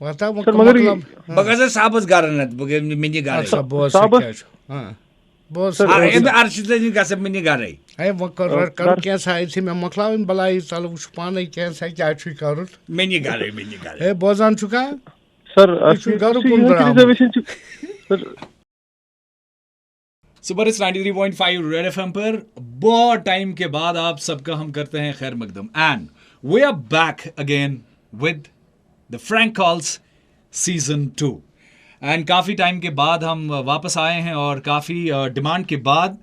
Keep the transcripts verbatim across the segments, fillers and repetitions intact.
وۄنۍ تھاو وۄنۍ سر، مگر یہِ مۄکلاو۔ ہاں۔ بہٕ گژھٕ صاحبس گرٕ نتہٕ بہٕ گٔے مےٚ نہِ گرے۔ اچھا، بہٕ اوسُس صاحبس؟ کیٛاہ چھُ؟ ہاں۔ بہٕ اوسُس سر، آ، أمۍ ارشد علی گژھٕ مےٚ نہِ گرے۔ ہے، وۄنۍ کر، آ، کر، کر کر۔ کینٛہہ سا أتھی مےٚ مۄکلاوٕنۍ بلاے ژلہٕ، وٕچھ پانے کینٛہہ سا کیٛاہ چھُے کرُن۔ مےٚ نہِ گرے، مےٚ نہِ گرے۔ ہے، بوزان چھُکھا؟ سر، یہِ چھُ اصلی گرٕ چھُ کُن یِہُنٛد درٛامُت۔ ریزرویشن چھُ، sir. Super hits ninety three point five red FM पर बहुत टाइम के बाद आप सबका हम करते हैं खैर मकदम। And we are back again with the Prank Calls season two। And काफ़ी टाइम के बाद हम वापस आए हैं और काफ़ी डिमांड के बाद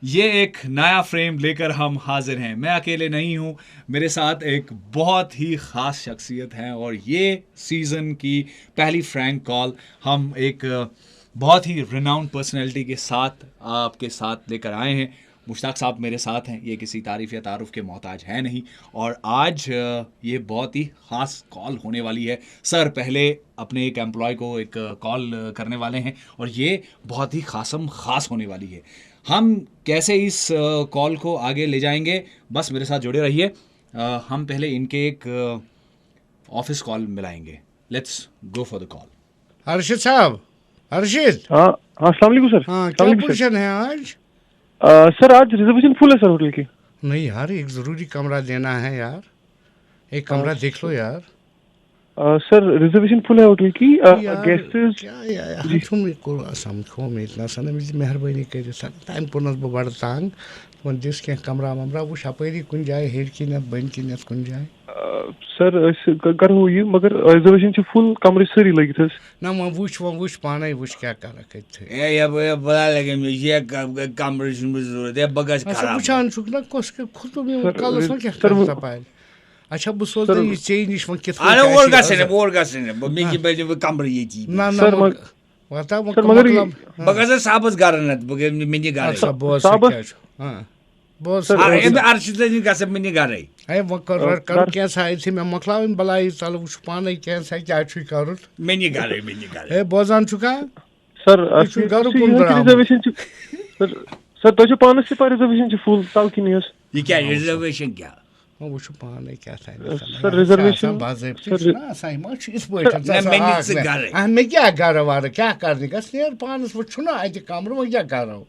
ये एक नया फ्रेम लेकर हम हाजिर हैं। मैं अकेले नहीं हूँ, मेरे साथ एक बहुत ही ख़ास शख्सियत है और ये सीज़न की पहली प्रैंक कॉल हम एक बहुत ही रिनाउंड पर्सनैलिटी के साथ आपके साथ लेकर आए हैं। मुश्ताक साहब मेरे साथ हैं, ये किसी तारीफ या तारुफ के मोहताज है नहीं। और आज अ, ये बहुत ही ख़ास कॉल होने वाली है। सर पहले अपने एक एम्प्लॉय को एक कॉल करने वाले हैं और ये बहुत ही खासम खास होने वाली है। हम कैसे इस कॉल को आगे ले जाएंगे, बस मेरे साथ जुड़े रहिए। अ, हम पहले इनके एक ऑफिस कॉल मिलाएंगे। Let's go for the call। Arshad صاحب، ارشد۔ ہاں، ہاں، السلام علیکم سر۔ ہاں، السلام کیا علیکم سر۔ پوزیشن ہے آج؟ آ، سر، آج ریزرویشن فل ہے سر ہوٹل کی۔ نہیں یار، ایک ضروری کمرہ دینا ہے یار، ایک کمرہ آ، دیکھ لو یار۔ آ، سر، ریزرویشن فل ہے ہوٹل کی، آ، یار، گیسٹس۔ کیا یار، جی۔ ہم چھُم یہِ کوٚر آسان، تھوٚو مےٚ ییٚتہِ نَس، مےٚ دِ مہربٲنی کٔرِتھ سر، تَمہِ کوٚرنَس بہٕ بَڑٕ تنٛگ، وۄنۍ دِس کینٛہہ کمرہ ومرہ، وٕچھ اَپٲری کُنہِ جایہِ ہیٚرِ کِنٮ۪تھ، بۄنہِ کِنٮ۪تھ کُنہِ جایہِ۔ آ، سر، أسۍ ک-، کرو یہِ، مگر ریزرویشن چھِ فل، کمرٕ چھِ سٲری لٔگِتھ حظ۔ نہ، وۄنۍ وٕچھ، وۄنۍ وٕچھ پانے، وٕچھ کیٛاہ کرکھ أتھۍ۔ اے، یہِ، یہِ بلا لگے مےٚ، یہِ ک-، ک-، کمرٕ چھُنہٕ مےٚ ضروٗرت، ہے، بہٕ گژھٕ اچھا، خراب۔ وٕچھان چھُکھ نہ کۄس کہِ کھُتُم یِمن سر، کلس وۄنۍ کیٛاہ سر، کرٕ وۄنۍ تپارِ؟ اچھا، بہٕ سوزٕ سر، نہٕ یہِ ژیٚے نِش وۄنۍ کِتھ اَدٕ پٲٹھۍ اور آسہِ یہِ گژھِ نہٕ، عزت۔ اور گژھِ نہٕ، بہٕ، مےٚ نہ۔ کیٛاہ بَنہِ وۄنۍ کمرٕ ییٚتی؟ نہ، نہ، سر، وۄنۍ مگر وۄنۍ تھاو سر، مگر مۄکلاو۔ یہِ ہاں۔ بہٕ گژھٕ صاحبس گرٕ نتہٕ، بہٕ گٔے مےٚ نہِ گرے۔ اچھا، بہٕ اوسُس صاحبس؟ کیٛاہ چھُ؟ ہاں۔ بہٕ اوسُس سر، آ، أمۍ ارشد علی گژھِ مےٚ نہِ گرے۔ ہے، وۄنۍ کر، آ، کر کر؟ کینٛہہ سا أتھی مےٚ مۄکلاوٕنۍ بلاے ژلہٕ، وٕچھ پانے کینٛہہ سا کیٛاہ چھُے کرُن۔ مےٚ نہِ گرے، مےٚ نہِ گرے۔ ہے، بوزان چھُکھا؟ سر، یہِ چھُ اصلی گرٕ چھُ کُن یِہُنٛد درٛامُت۔ ریزرویشن چھُ، سر، سر، تۄہہِ چھُو پانس تہِ پَے ریزرویشن چھِ فُل تَوٕ کِنی حظ۔ یہِ کیٛاہ ریزرویشن کیٛاہ؟ وۄنۍ وٕچھِو پانَے کیٛاہ تھاوِ گژھان۔ سر، یہِ چھِ ریزرویشن، آسان باضٲبطہٕ، یہِ سر، چھُنہ آسان، یہِ ما چھُ یِتھ پٲٹھۍ، سر، ژٕ نہ، آسان مےٚ نِش اَکھ ژٕ نہ۔ گرے۔ اَہَن، مےٚ کیٛاہ گرٕ وَرٕ، کیٛاہ کَرنہِ گژھِ؟ نیر پانَس وۄنۍ، چھُنہ اَتہِ کَمرٕ، وۄنۍ کیٛاہ کَرو؟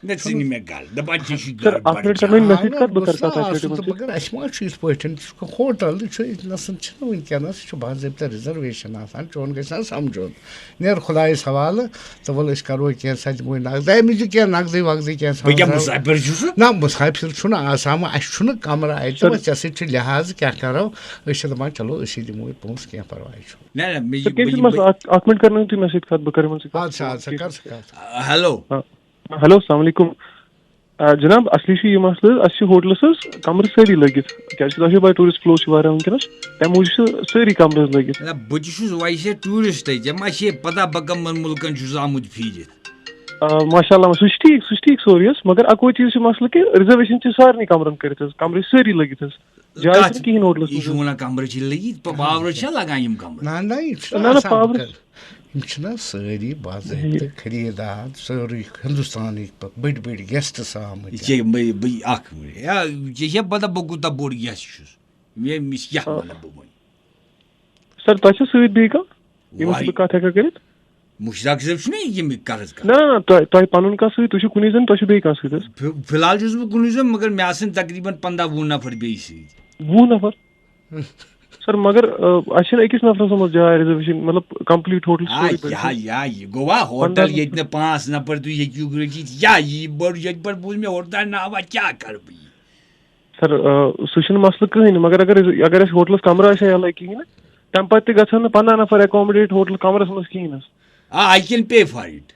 نہ، ژٕ نہِ مےٚ گرٕ، دَپان ژےٚ چھُے سر، گرٕ اَکھ مِنٹ بَڑٕ کَرنٲوِو مےٚ زیادٕ۔ سۭتۍ کَتھ، بہٕ اَہَن، کَرٕ بہٕ کَتھ چھُس نہ اَکھ مِنٹ آسُن تہٕ مگر۔ مگر اَسہِ ما چھُ یِتھ پٲٹھۍ، یہِ چھُ ہوٹل، یہِ چھُ ییٚتہِ نَسَن چھِنہٕ وٕنکیٚنَس، یہِ چھُ باضٲبطہٕ ریزرویشن آسان، چون گژھِ ہا سَمجھُن۔ نیر خۄدایَس حوالہٕ تہٕ وَلہٕ أسۍ کَرو کینٛہہ، سۄ دِموے نقد، أمِس دِ کینٛہہ نقدٕے وقدٕے کینٛہہ بہٕ کیٛاہ ژھانٛڈ۔ مُسافِر چھُسہٕ؟ نہ، مُسافِر چھُنہٕ آسان وۄنۍ، اَسہِ چھُنہٕ کَمرٕ اَتہِ، سر۔ وۄنۍ ژےٚ سۭتۍ چھُ لحاظ، کیٛاہ کَرو؟ أسۍ چھِ دَپان چلو أسی دِموے پونٛسہٕ، کینٛہہ پَرواے چھُنہٕ۔ نہ، نہ، مےٚ سر، یہِ، کیٚنٛہہ بہٕ چھُنہٕ یہِ، بہٕ مسلہٕ، اَکھ، اَکھ مِنٹ کَرنٲیِو تُہۍ مےٚ سۭتۍ کَتھ، بہٕ کَرٕ یِمَن سۭتۍ کَتھ۔ اَدٕ سا، اَدٕ سا، کَر سا کَتھ۔ ہیلو۔ ہاں۔ ہیلو، السلام علیکم۔ آ، جناب، اصلی چھُ یہِ مسلہٕ حظ، اَسہِ چھِ ہوٹلَس حظ کمرٕ سٲری لٔگِتھ، کیٛازِ کہِ تۄہہِ چھو پَے tourist flow چھُ واریاہ وٕنکیٚنَس، تَمہِ موٗجوٗب چھِ سٲری کمرٕ حظ لٔگِتھ۔ نہ، بہٕ تہِ چھُس ویسے ٹوٗرِسٹَے، ژےٚ ما چھے پَتہ بہٕ کَمَن مُلکَن چھُس آمُت پھیٖرِتھ؟ آ، ماشاء اللہ، سُہ چھُ ٹھیٖک، سُہ چھُ ٹھیٖک سورُے حظ، مگر اَکوے چیٖز چھُ مسلہٕ کہِ reservation چھِ سارنٕے کمرَن کٔرِتھ حظ، کمرٕ چھِ سٲری لٔگِتھ حظ، جاے کَتھ؟ چھَنہٕ کِہیٖنۍ ہوٹلَس یہِ منٛز چھُ حظ۔ وَنان کمرٕ چھِ لٔگِتھ، پَ-، power چھا لَگان یِم کمرٕ؟ نہ، نہ، یہِ چھُنہٕ نہ، نہ، آسان power۔ یِم چھِنہ سٲری باضٲبطہٕ خریٖدار، سٲرٕے ہِندُستانٕکۍ پَتہٕ بٔڑۍ بٔڑۍ guests آمٕتۍ۔ یہِ چھے بٔے، بٔے اکھ مِنٹ۔ یا، یہِ چھے پَتہ بہٕ کوٗتاہ بوٚڑ guest چھُس۔ مےٚ، مےٚ چھِ کیٛاہ آ۔ وَنہٕ بہٕ وۄنۍ؟ سر، تۄہہِ چھا سۭتۍ بیٚیہِ کانٛہہ، ییٚمِس سۭتۍ وارِ-، بہٕ کَتھ ہٮ۪کہٕ کٔرِتھ؟ مُشتاق صٲب چھُنہ یہِ ییٚمہِ قرض کَران؟ نہ، نہ، نہ، تۄہہِ، تۄہہِ پَنُن کانٛہہ سۭتۍ، تُہۍ چھِو کُنُے زٔنۍ، تۄہہِ چھُو بیٚیہِ کانٛہہ سۭتۍ حظ؟ فی-، فی الحال چھُس بہٕ کُنُے زوٚن، مگر مےٚ آسَن تقریٖباً پنٛداہ وُہ نفر بیٚیہِ سۭتۍ۔ وُہ نفر؟ سر، مگر، آ، اَسہِ چھِنہٕ أکِس نفرَس منٛز جاے reservation، مطلب، complete ہوٹل آ، سورُے بٔرِتھ۔ یا، یا، یہِ گوٚوا ہوٹل، پنٛداہ ییٚتہِ نہٕ پانٛژھ نفر تُہۍ ہیٚکِو رٔٹِتھ، یا یہِ بٔڑ، ییٚتہِ پٮ۪ٹھ بوٗز مےٚ ہوٹل ناو، وۄنۍ کیٛاہ کَرٕ بہٕ یہِ؟ سر، آ، سُہ چھُنہٕ مسلہٕ کٕہٕنۍ، مگر اگر أسۍ، اگر اَسہِ ہوٹلَس کمرٕ آسہِ ہا یَلَے کِہیٖنۍ نہٕ، تَمہِ پَتہٕ تہِ گژھن نہٕ پنٛداہ نفر accommodate ہوٹل کمرَس منٛز کِہیٖنۍ حظ۔ آ، I can pay for it۔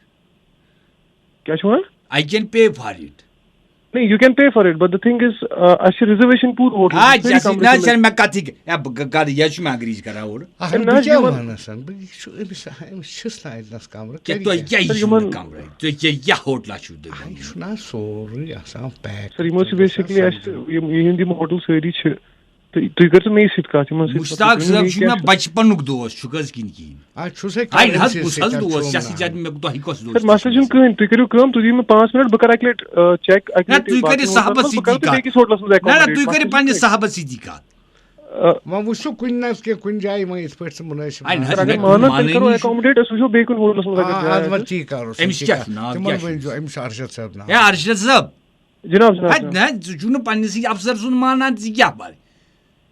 کیٛاہ چھُو وَنان؟ I can pay for it۔ نہ، you can pay for it, but the thing is, آ، اَسہِ چھِ reservation پوٗرٕ ہوٹلَس آ، منٛز، سٲری جیسے کمرٕ نہ چھِ سر، لٔگۍ۔ مےٚ کَتھ ہیٚکہِ، ہے، بہٕ کَتھ، یہِ حظ چھُ مےٚ انگریٖزۍ کران اورٕ۔ اَہَن، ہے، نہ بہٕ حظ، کیٛاہ یِمَن وَنَس، بہٕ، یہِ چھُ أمِس، أمِس چھِس نہ اَتہِ نَس کمرٕ، کیٛاہ کَرِ تۄہہِ کیٛاہ؟ کیٛاہ، یہِ سر، چھُنہٕ یِمَن کمرٕ، تُہۍ کیٛاہ، یہِ ہوٹلہ چھُو تُہۍ آ، یہِ بَنٲومٕژ؟ چھُنہ سورُے آسان pack، سر، یِم حظ چھِ تُہۍ گژھِ basically اَسہِ، سَمجھُن۔ یِم، یِہِنٛدۍ یِم ہوٹل سٲری چھِ، تہٕ تُہۍ کٔرۍتو مےٚ سۭتۍ کَتھ، یِمَن سۭتۍ مُشتاق کَتھ کٔرِو، صٲب یِم چھُ کیٛاہ مےٚ چھِ؟ بچپنُک دوست، چھُکھ حظ کِنہٕ کِہیٖنۍ؟ آ، چھُسے آے نہ حظ، currency کُس حظ سۭتۍ دوست چھُ، چھُم اَسہِ ناو۔ سۭتۍ مےٚ تۄہہِ کۄس سر، دوستی مسلہٕ چھُنہٕ چھِ؟ کٕہٕنۍ، تُہۍ کٔرِو کٲم، تُہۍ دِیِو مےٚ پانٛژھ مِنٹ، بہٕ کَرٕ اَکہِ لَٹہِ، آ، check، اَکہِ نہ، لَٹہِ تُہۍ کٔرِو باقٕیَن ہوٹلَن صاحبَس منٛز، بہٕ سۭتی کَرٕ تۄہہِ کَتھ۔ بیٚکِس ہوٹلَس منٛز نہ، نہ، accommodate، تُہۍ مسلہٕ کٔرِو چھُنہٕ پنٛنِس کٕہٕنۍ۔ صاحبَس سۭتی کَتھ۔ آ۔ وۄنۍ وٕچھو کُنہِ نہ کُنہِ جایہِ وۄنۍ یِتھ پٲٹھۍ سُہ مُنٲسِب اَدٕ نہ، نظر۔ اگر نہ، مانو، تیٚلہِ مانٲنی کرو چھُ۔ Accommodate، أسۍ وٕچھو بیٚیہِ کُنہِ ہوٹلَس منٛز اگر آ، جاے اَدٕ وۄنۍ آسہِ۔ تی کَرو، أمِس سُہ کیٛاہ تہِ چھُ ناو، أمِس کیٛاہ چھُ؟ ؤنۍ زیو، أمِس چھُ ارشد صٲب ناو۔ ہے، ارشد صٲب۔ جناب، جناب، ہے، جناب۔ نہ، ژٕ چھُکھ نہٕ پننِسٕے افسر سُنٛد مانان، ژٕ کیٛاہ پَرٕ؟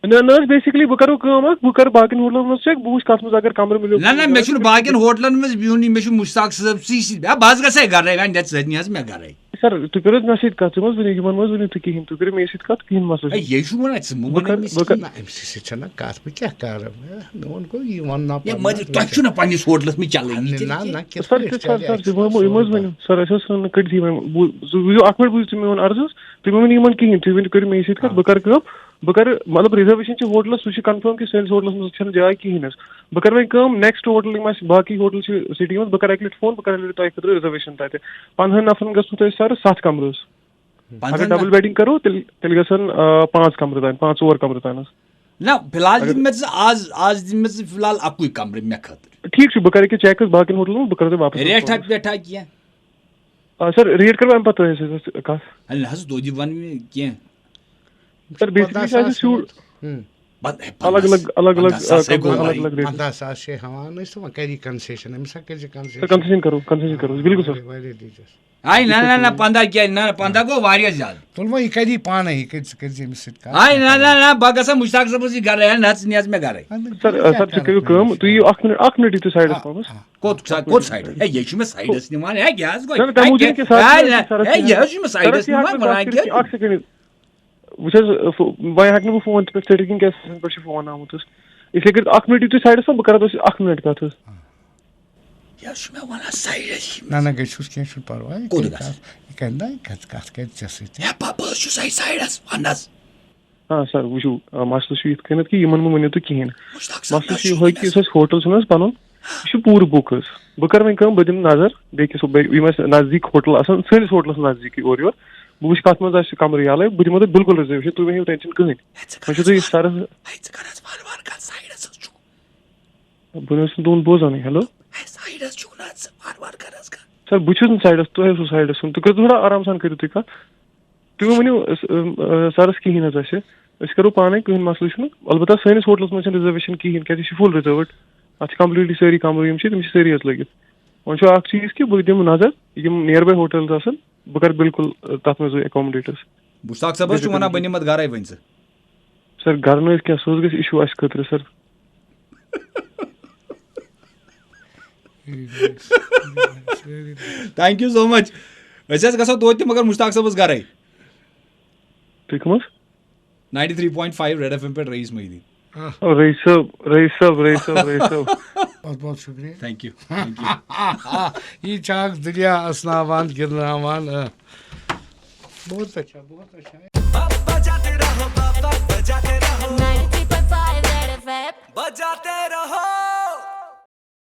نہ، نہ حظ، basically بہٕ کرو کٲم اکھ، بہٕ کرٕ باقین ہوٹلَن منٛز check، بہٕ وٕچھٕ کَتھ منٛز اگر کمرٕ مِلیو۔ نہ، نہ، مےٚ چھُنہٕ باقین ہوٹلَن منٛز بِہُنٕے، مےٚ چھُ مشتاق صٲب سی سی۔ ہے، بہٕ حظ گژھٕ ہے گرے، وۄنۍ نٮ۪تھ ژٕ نِیَس مےٚ گرے۔ سر، تُہۍ کٔرِو حظ مےٚ سۭتۍ کَتھ، ژٕ مہ حظ ؤنِو یِمن مہ حظ ؤنِو تُہۍ کِہیٖنۍ، تُہۍ کٔرِو مےٚ سۭتۍ کَتھ، کِہیٖنۍ مسلہٕ ہے، چھُنہٕ۔ یہِ چھُ وَنان، ژٕ مہٕ بہٕ وَن کَرٕ، أمِس بہٕ کَرٕ۔ کِہیٖنۍ۔ نہ، أمِس سۭتۍ چھَنہٕ کَتھ، بہٕ کیٛاہ کَرٕ؟ ہے، مےٚ ووٚن گوٚو، یہِ وَنہٕ نا ہے، پَنُن مگر تۄہہِ چھُنہ پننِس ہوٹلس منٛز چلٲنی نہ، تیٚلہِ نہ، کینٛہہ۔ نہ، کِتھ سر، پٲٹھۍ تہِ سر، چلہِ سر، اَسہِ تُہۍ مہ، مہ، یہِ مہ حظ سونٛچُن؟ ؤنِو۔ سر، اَسہِ حظ ژھٕن نہٕ کٔڑتھٕے وۄنۍ۔ بوٗ-، زٕ-، وٕچھِو، اَکھ مِنٹ بوٗزِو تُہۍ میون عرض حظ۔ تُہۍ مہ ؤنِو یِمن کِہیٖنۍ، تُہۍ ؤنِو، کٔرِو مےٚ سۭتۍ کَتھ، آ۔ بہٕ کَرٕ کٲم، بہٕ کَرٕ، مطلب، reservation چھِ ہوٹلَس، سُہ چھُ confirm کہِ سٲنِس ہوٹلَس منٛز چھَنہٕ جاے کِہیٖنۍ حظ۔ بہٕ کَرٕ وۄنۍ کٲم، next ہوٹل یِم اَسہِ باقٕے ہوٹل چھِ city منٛز، بہٕ کَرٕ اَکہِ لَٹہِ phone، بہٕ کَرٕ اَکہِ لَٹہِ تۄہہِ خٲطرٕ reservation تَتہِ۔ پنٛدہَن نفرَن گژھنو تۄہہِ، سر، سَتھ کَمرٕ حظ۔ پنٛژاہ اگر double نفر؟ Bedding کَرو، تیٚلہِ، تیٚلہِ گژھن، آ، پانٛژھ کَمرٕ تام، پانٛژھ ژور کَمرٕ تام حظ۔ نہ، فی الحال اگر دِمہٕ مےٚ ژٕ آز، آز دِمہٕ مےٚ ژٕ فی الحال اَکُے کَمرٕ مےٚ خٲطرٕ۔ ٹھیٖک چھُ، بہٕ کَرٕ ییٚکیٛاہ check حظ باقیَن ہوٹلَن منٛز، بہٕ کَرٕ تۄہہِ واپَس حظ ریٹھا phone۔ ویٹھا کینٛہہ؟ آ، سر، rate کَرٕ بہٕ اَمہِ پَتہٕ تۄہہِ سۭتۍ حظ کَتھ۔ ہے نہ حظ، توتہِ وَن مےٚ کینٛہہ۔ سر، basically پنٛداہ چھِ اَسہِ ساس shoot۔ ہُم۔ پَتہٕ، ہے، الگ الگ، پنٛداہ، الگ الگ، پنٛداہ ساس آ، ہے گوٚو الگ واریاہ۔ الگ rate۔ پنٛداہ ساس چھِ ہٮ۪وان أسۍ تہٕ وۄنۍ کَر یہِ concession؟ أمِس ہا کٔرۍ زِ concession۔ سر، concession کَرو، concession کَرو، بِلکُل سر۔ واریاہ، واریاہ دیٖزٮ۪س۔ آے نہ، نہ، نہ، پنٛداہ کیٛازِ؟ نہ، نہ، پنٛداہ گوٚو واریاہ زیادٕ۔ تُل وۄنۍ یہِ کَرِ یی پانَے، یہِ کٔرۍ زِ، کٔرۍ زِ أمِس سۭتۍ کَتھ۔ آے نہ، نہ، نہ، بہٕ گژھٕ ہا مُشتاق صٲبَس سۭتۍ گَرَے، ہے نہ ژٕ نیر مےٚ گَرَے۔ اَدٕ سر، وۄنۍ سر، کیٛاہ تُہۍ کَرو کٔرِو کٲم، أمِس تُہۍ یِیِو سۭتۍ؟ اَکھ مِنٹ، اَکھ مِنٹ یِیِو تُہۍ sideس آ، پَہمَس۔ آ۔ کوٚت سا-، کوٚت side؟ ہے، یہِ چھُ مےٚ sideس نِوان، ہے، یہِ حظ گوٚو۔ نہ، نہ، تَمہِ ہے، موٗجوٗب کہِ side ہے، حظ نہ، چھُ سرَس ہے، نِوان۔ یہِ حظ چھُ مےٚ سرَس sideس یہِ نِوان، ہٮ۪کہٕ بہٕ وَنان کَتھ کٔرِتھ کیٛاہ؟ کہِ اَکھ second۔ وٕچھ حظ، فو-، وۄنۍ ہٮ۪کہٕ نہٕ بہٕ phone تہِ پٮ۪ٹھ ژٔٹِتھ کِہیٖنۍ، کیٛازِ سُہ پٮ۪ٹھ چھُ phone آمُت حظ۔ اِسلیے کٔرِتھ اَکھ مِنٹ یِیِو تُہۍ sideس پَہَم، بہٕ کَرٕ تۄہہِ سۭتۍ اَکھ مِنٹ کَتھ حظ۔ یہِ حظ چھُ مےٚ وَنان sideس یِیِو۔ نہ، نہ، گٔژھِوُس، کینٛہہ چھُنہٕ پَرواے۔ کوٚت یہِ گژھِ؟ کَتھ، یہِ کَرِ نہ، یہِ کَتھ، کَتھ کَرِ ژےٚ سۭتۍ؟ ہے، بہٕ، بہٕ حظ چھُس اَتہِ sideس، وَن حظ۔ آ سر، وٕچھِو، آ، مسلہٕ چھُ یِتھ کٔنٮ۪تھ کہِ یِمن مہ ؤنِو تُہۍ کِہیٖنۍ۔ مشتاق صٲب، مسلہٕ چھُ یِہوٚے کہِ یُس اَسہِ ہوٹل چھُنہٕ حظ پَنُن، یہِ چھُ پوٗرٕ book حظ۔ بہٕ کَرٕ وۄنۍ کٲم، بہٕ دِمہٕ نظر، بیٚیہِ کِس، بیٚیہِ یِم اَسہِ نزدیٖک ہوٹل آسَن، سٲنِس ہوٹلَس نزدیٖکٕے اورٕ یور، بہٕ وٕچھٕ کَتھ منٛز آسہِ کَمرٕ یَلَے، بہٕ دِمو تۄہہِ بِلکُل reservation، تُہۍ مہ ہیٚیِو tension کٕہٕنۍ۔ ہے، ژٕ کَر وۄنۍ چھُو حظ تُہۍ وارٕ، سرَس ہے، ژٕ کَر حظ وارٕ وارٕ کَتھ، sideس حظ چھُ۔ بہٕ نہ حظ چھُس تُہُنٛد بوزانٕے۔ Hello۔ ہے، sideس چھُکھ نہ حظ ژٕ، وارٕ وارٕ کَر حظ کَتھ۔ سر، بہٕ چھُس نہٕ sideس، تُہۍ حظ چھُو sideس کُن۔ تُہۍ کٔرِو تھوڑا آرام سان کٔرِو تُہۍ کَتھ۔ تُہۍ مہٕ ؤنِو، أس-، أم، آ، سرَس کِہیٖنۍ حظ اَسہِ۔ أسۍ کَرو پانَے، کٕہٕنۍ مسلہٕ چھُنہٕ۔ البتہ سٲنِس ہوٹلَس منٛز چھَنہٕ reservation کِہیٖنۍ، کیٛازِ یہِ چھِ full reserved۔ اَتھ چھِ completely سٲری کَمرٕ یِم چھِ، تِم چھِ سٲری حظ لٔگِتھ۔ وۄنۍ چھُ اَکھ چیٖز کہِ بہٕ دِمہٕ نظر، یِم nearby ہوٹلٕز آسَن، بہٕ کَرٕ بِلکُل، آ، تَتھ منٛز accommodate حظ۔ مشتاق صٲب حظ چھُ وَنان، بہٕ نِمہٕ اَتھ گَرَے وۄنۍ ژٕ۔ سر، گرٕ نہٕ حظ کینٛہہ، سُہ حظ گژھِ issue اَسہِ خٲطرٕ، سر۔ Thank you so much۔ أسۍ حظ گژھو توتہِ تہِ، مگر مشتاق صٲبَس گرَے۔ تُہۍ کٕم حظ؟ ninety three point five Red F M پٮ۪ٹھ رئیس محی الدین۔ آ۔ رئیس صٲب، رئیس صٲب، رئیس صٲب، رئیس صٲب۔ بہت بہت شکریہ۔ Thank you، thank you۔ یہِ چھِ اکھ دُنیا اسناوان، گِنٛدناوان، آ۔ بہت اچھا، بہت اچھا۔ بجاتے رہو، بابا، بجاتے رہو۔ ninety three point five Red F M۔ بجاتے رہو۔